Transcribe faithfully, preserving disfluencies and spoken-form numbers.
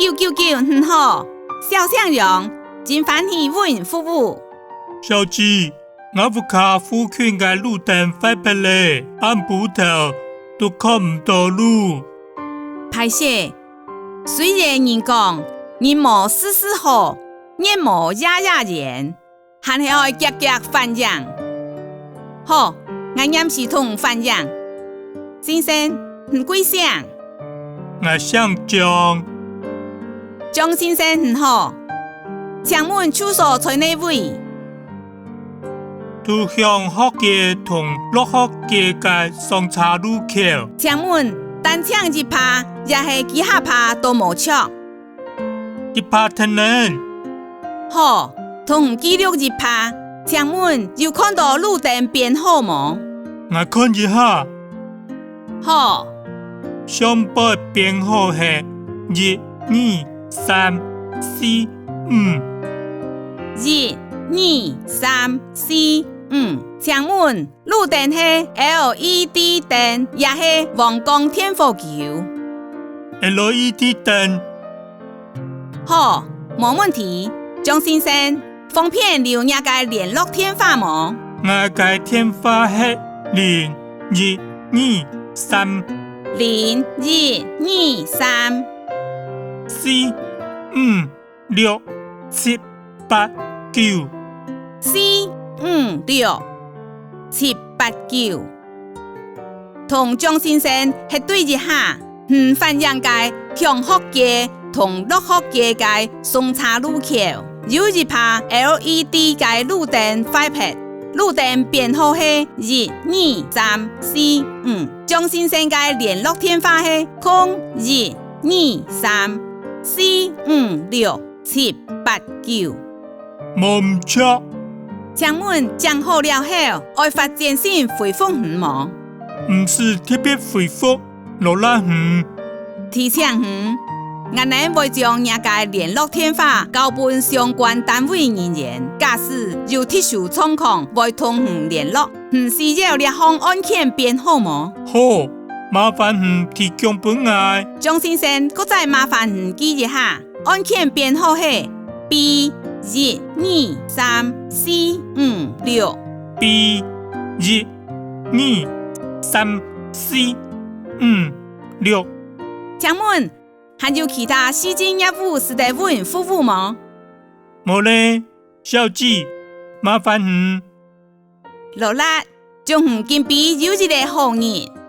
九九九，你好，小姓楊，真歡喜為你服務。小姐，𠊎屋下附近个路燈壞忒咧，暗晡頭都看毋到路。歹勢，雖然人講，人無事事好，月無夜夜圓， 還係愛遽遽反映。好，𠊎黏時同你反映。先生，你貴姓？𠊎姓張。張先生，你好。請問住所在哪位？在向學街同樂學街个上車路口。請問，單淨一葩，也係幾下葩都無著？ 一葩忒咧。好，同你記錄一葩，請問有看到路燈編號無？𠊎看一下。好。上背編號係一、二、三、四、五。一、二、三、四、五。請問 路燈係LED燈也係黃光電火球？LED燈。好，無問題。張先生，方便留若个聯絡電話無？𠊎个電話係零一二三。零一二三。四五 六七八九。四五六七八九。同張先生核對一下，你反映个向學街同樂學街个上車路口，有一葩LED个路燈壞忒，路燈編號係一二三四五。張先生个聯絡電話係空一二三四五六 七八九。無毋著。請問整好了後，愛發簡訊回覆你無？毋使特別回覆，勞力你。提醒你，𠊎等會將若个聯絡電話交分相關單位人員，假使有特殊狀況，會同你聯絡。你需要這項案件編號無？好，麻煩你提供分𠊎。張先生，閣再麻煩你記一下。 案件編號係B一二三四五六。B一二三四五六。請問，還有其他市政業務使得為你服務無？無咧，小姐，麻煩你。勞力，祝你今晡有一個好日。